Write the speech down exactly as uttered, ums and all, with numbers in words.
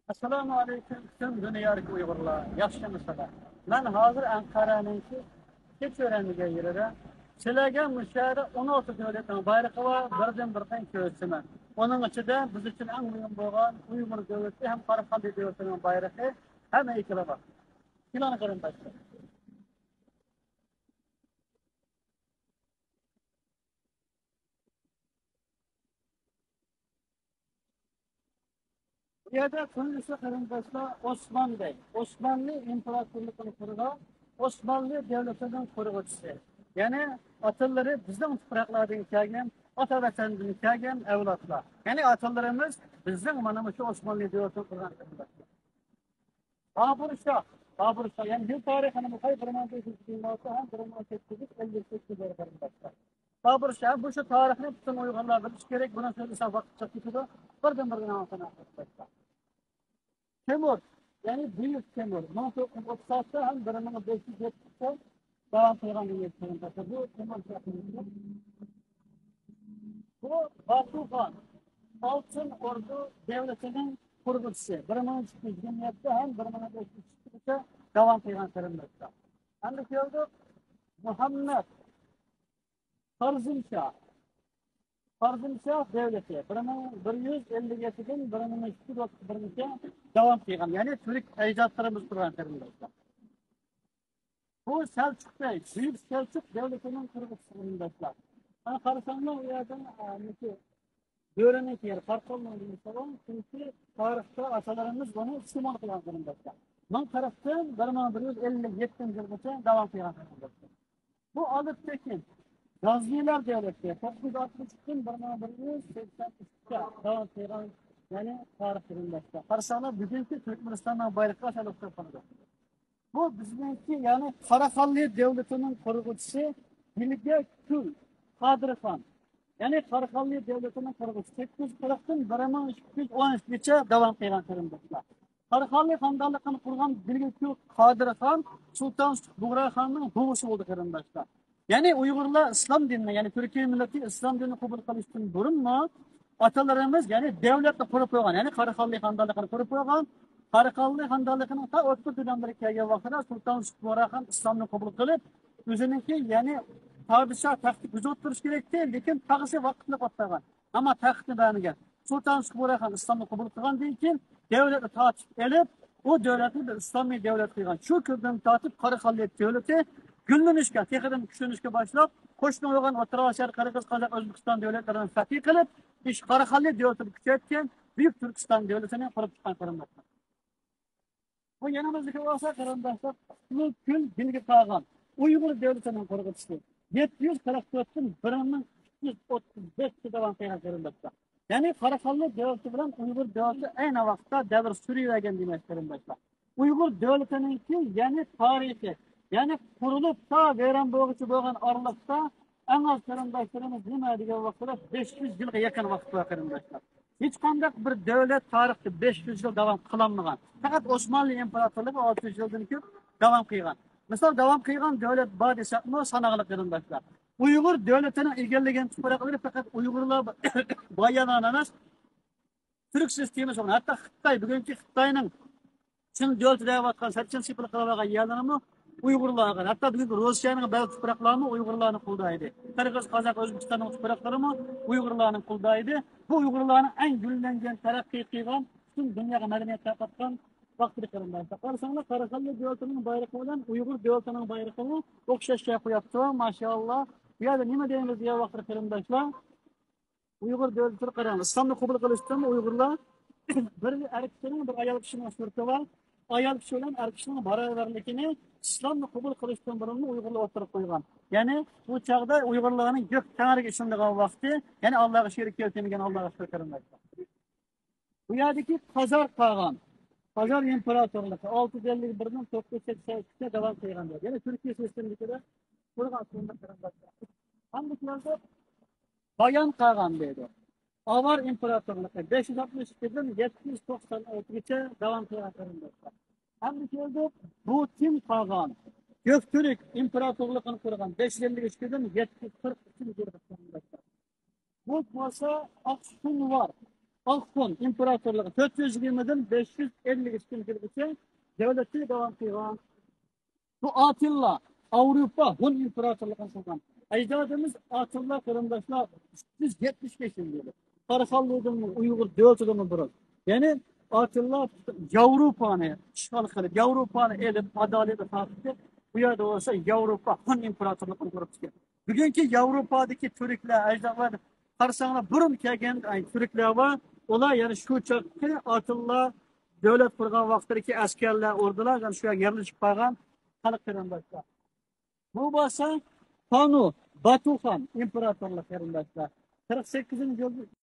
ئەسسالامۇ ئەلەيكۇم، پۈتۈن دۇنيادىكى ئۇيغۇرلار، ياخشىمۇسىلەر؟ مەن ھازىر ئەنقەرەنىڭكى كېچىۋېرەن دېگەن يېرىدە. سىلەرگە مۇشۇ يەردە ئون ئالتە دۆلەتنىڭ بايرىقى بار، بىردىن بىر قېتىم كۆرسىتىمەن. ئۇنىڭ ئىچىدە بىز ئۈچۈن ئەڭ مۇھىم بولغان ئۇيغۇر دۆلىتى ھەم قاراخانىي دۆلىتىنىڭ بايرىقى ھەم ھەيكىلى بار. كېلىڭ قېرىنداشلار. بۇ يەردە تۇنجىسى قېرىنداشلار ئوسمانلى، ئوسمانلى ئىمپېراتورلۇقىنى قۇرغان، ئوسمانلى دۆلىتىنىڭ قۇرغۇچىسى. يەنى ئاتىلىرى بىزنىڭ تۇپراقلاردىن كەلگەن، ئاتا ۋەتەندىن كەلگەن ئەۋلادلار. يەنى ئاتىلىرىمىز بىزنىڭ مانا مۇشۇ ئوسمانلى دۆلىتىنى قۇرغان قېرىنداشلار. بابۇر شاھ، بابۇر شاھ، يەنى يىل تارىخىنى بىر مىڭ بەش يۈز يىگىرمە ئالتە ھەم بىر مىڭ سەككىز يۈز ئەللىك سەككىز قېرىنداشلار. بابۇر شاھ، بۇ شۇ تارىخنى پۈتۈن ئۇيغۇرلار بىلىشى كېرەك، بۇنى سۆزلىسەم ۋاقىت چىقىپ كېتىدۇ. بىردىن بىرگە ئاڭلىتىمەن قېرىنداشلار. تېمۇر، يەنى بۈيۈك تېمۇر، مىڭ توققۇز يۈز ئوتتۇز ئالتە ھەم بىر مىڭ بەش يۈز يەتمىش داۋام قىلغان بۈيۈك قېرىنداشلار. بۇ تېمۇر شاھ. بۇ باتۇخان، ئالتۇن ئوردۇ دەۋلىتىنىڭ قۇرغۇچىسى، بىر مىڭ ئۈچ يۈز يىگىرمە يەتتە ھەم بىر مىڭ بەش يۈز ئىككىگىچە داۋام قىلغان قېرىنداشلار. ئەمدى كەلدۇق مۇھەممەد خارزمشاھ. خارزمشاھ دەۋلىتى بىر مىڭ بىر يۈز ئەللىك يەتتىدىن بىر مىڭ ئىككى يۈز ئوتتۇز بىرگىچە داۋام قىلغان، يەنى تۈرك ئەجدادلىرىمىز قۇرغان قېرىنداشلار. بۇ سەلچۇق بەگ، بۈيۈك سەلچۇق دەۋلىتىنىڭ قۇرغۇچىسى قېرىنداشلار. مانا قارىساڭلار، ئۇ يەردىن، ئە، نېمىسى، بۆرىنىڭكى يەرى، قارقالنىڭ نېمىسى بار، چۈنكى تارىختا ئاتىلىرىمىز بۇنى ئىستېمال قىلغان قېرىنداشلار. مىڭ قىرىقتىن بىر مىڭ بىر يۈز ئەللىك يەتتىنچى يىلغىچە داۋام قىلغان قېرىنداشلار. بۇ ئالىپ تېكىن غازنىيلار دەۋلىتى توققۇز يۈز ئاتمىش ئۈچتىن بىر مىڭ بىر يۈز سەكسەن ئۈچكە داۋام قىلغان، يەنى تارىخ قېرىنداشلار. قارىساڭلار، بۈگۈنكى تۈركمەنىستاننىڭ بايرىقىغا خېلى ئوخشاپ قالىدۇ. بۇ بىزنىڭكى، يەنى قاراخانلى دۆلىتىنىڭ قۇرغۇچىسى بىلگە كۈل قادىرخان. يەنى قاراخانلى دۆلىتىنىڭ قۇرغۇچىسى سەككىز يۈز قىرىقتىن بىر مىڭ ئىككى يۈز ئون ئۈچكىچە داۋام قىلغان قېرىنداشلار. قاراخانلى خانىدارلىقىنى قۇرغان بىلگە كۈل قادىرخان سۇلتان سۇكۇت بۇغراخاننىڭ بوۋىسى بولدى قېرىنداشلار. يەنى ئۇيغۇرلار ئىسلام دىنىنى، يەنى تۈركىي مىللىتى ئىسلام دىنىنى قوبۇل قىلىشتىن بۇرۇنمۇ ئاتىلىرىمىز، يەنى دەۋلەتنى قۇرۇپ قويغان، يەنى قاراخانلى خانىدانلىقىنى قۇرۇپ قويغان. قاراخانلى خانىدانلىقىنىڭ تا ئوتتۇز دۆلەملىرى كەلگەن ۋاقتىدا سۇلتان سۇكۇت بۇغراخان ئىسلامنى قوبۇل قىلىپ، ئۆزىنىڭكى، يەنى پادىشاھ تەختىگە ئۆزى ئولتۇرۇشى كېرەكتى، لېكىن تاغىسى ۋاقىتلىق بولۇپ قالغان. ئەمما تەختنى بەرمىگەن. سۇلتان سۇكۇت بۇغراخان ئىسلامنى قوبۇل قىلغاندىن كېيىن، دەۋلەتنى تارتىپ ئېلىپ، ئۇ دۆلەتنى بىر ئىسلامىي دەۋلەت قىلغان. شۇ كۈندىن تارتىپ قاراخانلىق دۆلىتى گۈللىنىشكە، تېخىدىن كۈچلىنىشكە باشلاپ، قوشنا بولغان ئوتتۇرا ئاسىيادا قىرغىز، قازاق، ئۆزبېكىستان دۆلەتلىرىنى فەتھى قىلىپ، ئىش قاراخانلىق دۆلىتىنى كۈچەيتكەن، بۈيۈك تۈركىستان دۆلىتىنى قۇرۇپ چىققان قېرىنداشلار. بۇ يېنىمىزدىكى بولسا قېرىنداشلار، قۇتلۇق كۈل بىلگە قاغان، ئۇيغۇر دۆلىتىنىڭ قۇرغۇچىسى. يەتتە يۈز قىرىق تۆتتىن بىر مىڭ ئىككى يۈز ئوتتۇز بەشكە داۋام قىلغان قېرىنداشلار. يەنى قاراخانلىق دۆلىتى بىلەن ئۇيغۇر دۆلىتى ئەينى ۋاقىتتا دەۋر سۈرۈۋەرگەن دېمەك قېرىنداشلار. ئۇيغۇر دۆلىتىنىڭكى يەنى تارىخى، يەنى قۇرۇلۇپ تا ۋەيران بولغۇچە بولغان ئارىلىقتا ئەڭ ئاز قېرىنداشلىرىمىز نېمە دېگەن ۋاقىتتا بەش يۈز يىلغا يېقىن ۋاقىت بار قېرىنداشلار. ھېچقانداق بىر دۆلەت تارىختا بەش يۈز يىل داۋام قىلالمىغان. پەقەت ئوسمانلى ئىمپېراتورلۇقى ئالتە يۈز يىلدىن كۆپ داۋام قىلغان. مىسال، داۋام قىلغان دۆلەت بار دېسەكمۇ ساناقلىق قېرىنداشلار. ئۇيغۇر دۆلىتىنىڭ ئىگىلىگەن تۇپراقلىرى پەقەت ئۇيغۇرلار بايانان ئەمەس، تۈرك سىستېمىسى بولغان. ھەتتا خىتاي، بۈگۈنكى خىتاينىڭ چىن دۆلىتى دەۋاتقان، سەرچىن سېپىلى قىلىۋالغان يەرلىرىمۇ ئۇيغۇرلار ئالغان. ھەتتا بۈگۈنكى روسىيەنىڭ بەزى تۇپراقلارمۇ ئۇيغۇرلارنىڭ قولىدا ئىدى. قىرغىز، قازاق، ئۆزبېكىستاننىڭ تۇپراقلىرىمۇ ئۇيغۇرلارنىڭ قولىدا ئىدى. بۇ ئۇيغۇرلارنىڭ ئەڭ گۈللەنگەن، تەرەققىي قىلغان، پۈتۈن دۇنياغا مەدەنىيەت تارقاتقان ۋاقتىدا قېرىنداشلار. قارىساڭلار، قاراخانلىق دۆلىتىنىڭ بايرىقى بىلەن ئۇيغۇر دۆلىتىنىڭ بايرىقىنى ئوخشاش قويۇپتۇ. ماشائاللا. بۇ يەردە نېمە دەيمىز دېگەن ۋاقىتتا قېرىنداشلار، ئۇيغۇر دۆلىتىگە قاراڭ، ئىسلامنى قوبۇل قىلىشتىن ئۇيغۇرلار بىر ئەر كىشىنىڭ، بىر ئايال كىشىنىڭ سۈرىتى بار. ئايال كىشى بىلەن ئەر كىشىنىڭ باراۋەرلىكىنى ئىسلامنى قوبۇل قىلىشتىن بۇرۇنلا ئۇيغۇرلار ئوتتۇرىغا قويغان. يەنى بۇ چاغدا ئۇيغۇرلارنىڭ يەنە تەڭرىگە ئىشىنىدىغان ۋاقتى، يەنى ئاللاغا شېرىك كەلتۈرمىگەن، ئاللاغا شۈكۈر قېرىنداشلار. بۇ يەردىكى قاجار قاغان، قاجار ئىمپېراتورلۇقى ئالتە يۈز ئەللىك بىردىن توققۇز يۈز سەكسەن ئۈچكە داۋام قىلغان. يەنى تۈركىي سىستېمىدىكىدەك قۇرغان سۇندا قېرىنداشلار. ھەمدە كېلدۇق بايان قاغان دەيدۇ. ئاۋار ئىمپېراتورلۇقى بەش يۈز ئاتمىش ئىككىدىن يەتتە يۈز توقسان ئالتىگىچە داۋام قىلغان قېرىنداشلار. ھەمدە كېلدۇق بۇتىن قاغان، كۆكتۈرك ئىمپېراتورلۇقىنى قۇرغان، بەش يۈز ئەللىك ئۈچتىن يەتتە يۈز قىرىق ئۈچىنچى يىلغىچە قېرىنداشلار. بۇ بولسا ئاقسۇنۋار، ئاخۇن ئىمپېراتورلۇقى تۆت يۈز يىگىرمىدىن بەش يۈز ئەللىك ئىككىنچى يىلغىچە دۆلىتىنى داۋام قىلغان. بۇ ئاتىللا ئاۋروپا ھون ئىمپېراتورلۇقىنى قۇرغان. ئەجدادىمىز ئاتىللا قېرىنداشلار ئۈچ يۈز يەتمىش بەشىنچى يىلى قاراخانلىقتىن، ئۇيغۇر دۆلىتىدىن بۇرۇن. يەنى ئاتىللا ياۋروپانى ئىشغال قىلىپ، ياۋروپانى ئېلىپ، ئادالەتنى تارقىتىپ، بۇ يەردە بولسا ياۋروپا ھون ئىمپېراتورلۇقىنى قۇرۇپتىكەن. بۈگۈنكى ياۋروپادىكى تۈركلەر، ئەجدادلار قارىساڭلار، بۇرۇن كەلگەن، ئاي، تۈركلەر بار. ئۇلار يەنە شۇ چاغقى ئاتىللا دۆلەت قۇرغان ۋاقتىدىكى ئەسكەرلەر، ئوردىلار يەنە شۇ يەرگە يەرلىشىپ قالغان خەلق قېرىنداشلار. بۇ بولسا پانۇ باتۇخان ئىمپېراتورلۇق قېرىنداشلار. قىرىق سەككىزىنچى يىل